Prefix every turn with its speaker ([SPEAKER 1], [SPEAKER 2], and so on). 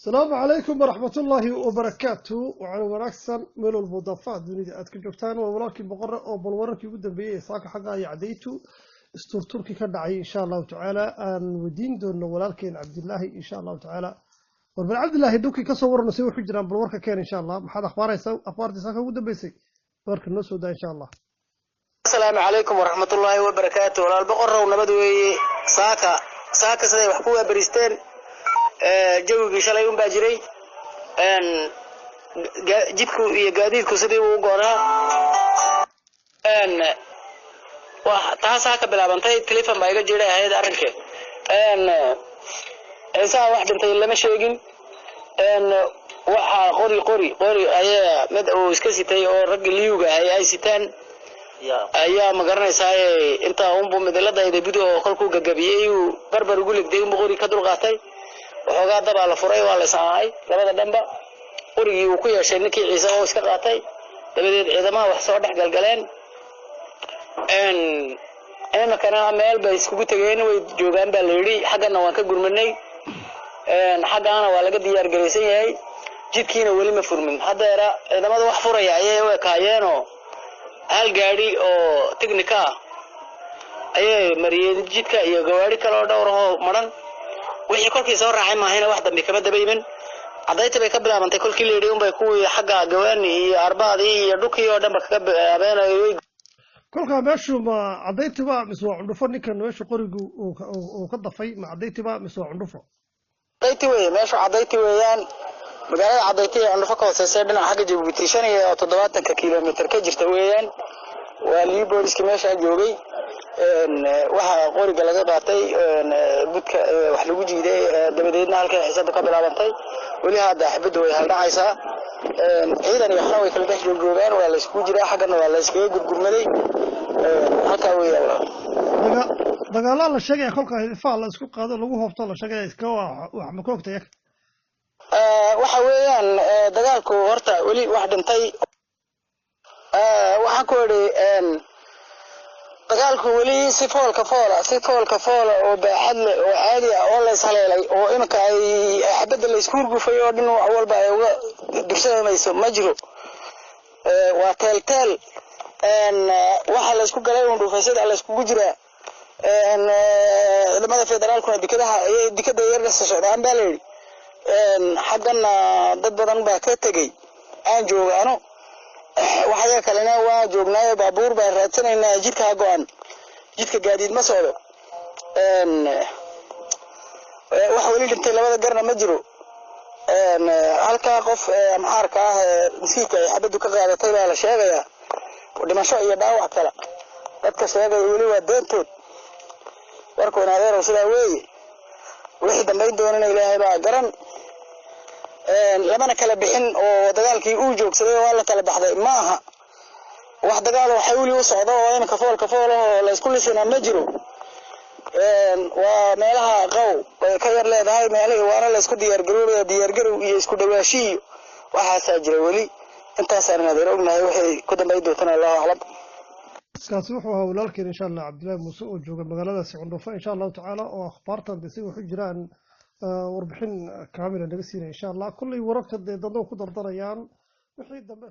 [SPEAKER 1] Asalaamu calaykum waraxmatullaahi wabarakaatu. Waxaana wanaagsan meel walbo daafaha dunida aad ka joogtaan. Waa walaalkii Boqore oo bal wararkii ugu dambeeyey ee saaka xagga iyo Cadaytu isturturkii ka dhacay, insha Allahu tacaala, aan weydiin doono walaalkeen Cabdilaahi, insha Allahu tacaala. War bal Cabdilaahi, dhulkii kasoo warano, say waxu jiraan? Bal warka keen, insha Allah. Maxaad akhbaaraysaa? Akhbaartii saaka ugu dambeysay warka noo soo daa, insha Allah.
[SPEAKER 2] Asalaamu calaykum waraxmatullaahi wabarakaatu. Walaal Boqorow, nabad weeye. Saaka saaka siday wax ku waabariisteen, jawigii shalay un baa jiray. Jidku iyo gaadiidku sidii uu u goonaa taasaa ka bilaabantay. Telefon baa iga jiray ahayd arrinke. Ciisaha wax dhintay lama sheegin. Waxaa qori ayaa mid uu iska sitay oo ragga liyuga ahay ay sitaan ayaa, ma garanaysaa, intaa unbu midiladayda bud oo kolkuu gagabiyey uu barbar ugu ligday unbu qori ka dulqaatay. Waxoogaa dabaa la furay, waa la iscaacay labada dhanba. Qorigii uu ku yeeshay ninkii Ciise oo iska qaatay. Dabadeed ciidamaha wax soo dhex galgaleen. Iminkana meel bay iskugu tegeen, way joogaan baa la yidhi. Xaggana waan ka gurmanay, xaggaana waa laga diyaar garaysan yahay. Jidkiina weli ma furmin. Haddeera ciidamada wax furaya ayay u ekaayeenoo hal gaadhi oo tignika ah ayay mariyeen jidka iyo gawaari kale oo dhowr ahoo madhan. Wixii kolkii soo raacay maahayna wax dambe kama daba iman. Cadayta bay ka bilaabantay kolkii la yidhi unbay kuwii xagga Gawaani iyo Arbaadii iyo dhulkii oo dhanba kaga bilaabeen.
[SPEAKER 1] Kolkaa meeshu ma Cadaytiba mise waa Cundhufo? Ninkan meeshu qorigu uu ka dafay ma Cadaytiba mise waa Cundhufo?
[SPEAKER 2] Cadayti weeye meeshu, Cadayti weeyaan. Magaalada Cadayti ee Cundhufo ka hooseysa, dhinaca xagga Jabuuti 75ka kilomitir ka jirta weeyaan. Waa lii booliskii meeshaa joogay waxaa qoriga laga qaatay, budka wax lagu jiiday. Dabadeedna halkay xiisadu ka bilaabantay. Weli hadda xabaddu way haldhacaysaa. Ciidan iyo waxna way kala dhex joogjoogaan, waa la iskugu jiraa. Xaggana waa la iskaga gurgurmaday halkaa weeyaan, walaal.
[SPEAKER 1] Dagaalaa la sheegaya kolka hidifaa la isku qaado, lagu hoobto la sheegaya, iska wax ma ka ogtay?
[SPEAKER 2] Waxa weeyaan, dagaalku horta weli wax dhintay, waxaan ku idhi, dagaalku weli si foolka foola, si foolka foola oo baaxad leh oo caadi ah oo la ishaleelay oo iminka ay xabadda la isku hurgufay oo dhan wax walba ay uga dursamayso ma jiro. Waa teelteel waxa la isku galay un dhuufaysyada la iskugu jiraa. Ciidamada federaalkuna dikadaha ayay dikada yar dhisa socdaan baa la yidhi. Xaggana dad badan baa ka tegey aan jooga ano. Waxyaga kalena waa joognaayo, baabuur baan raadsanaynaa. Jidka ha go-an, jidka gaadiid ma socdo. Wax weli dhintay labada garna ma jiro. Halkaa qof Amxaarka ah ee miskiidka ay xabaddu ka qaadatay baa la sheegayaa. Dhimasho iyo dhaawac kale dadka sheegaya weli waa deentood. Warkuuna, adeerow, sidaa weeye. Wixii dambayn doonana Ilaahay baa garan. Lamana kala bixin oo dagaalkii uu joogsaday oo waa la kala baxday ma aha. Wax dagaal oo xawli u socdo oo iminka foolka fool ah oo la isku lisinaa ma jiro. Waa meelaha qaw bay ka yar leedahay meelihii, waana la isku diyaargaroobaya. Diyaargarow iyo isku dhawaashiyo waxaasaa jira weli. Intaasaan adeer ognahay, waxay ku dambayn doontana Allahu aclam.
[SPEAKER 1] Kaasi wuxuu ahaa walaalkeen, insha Allah, Cabdillahi Muuse oo jooga magaaladaasi Cundhufo, insha Allahu tacaala, oo akhbaartan de si waxu jiraan warbixin kaamila naga siinaya, insha Allah. Kulley wararka dee dadna ku dardarayaan wixii dambe.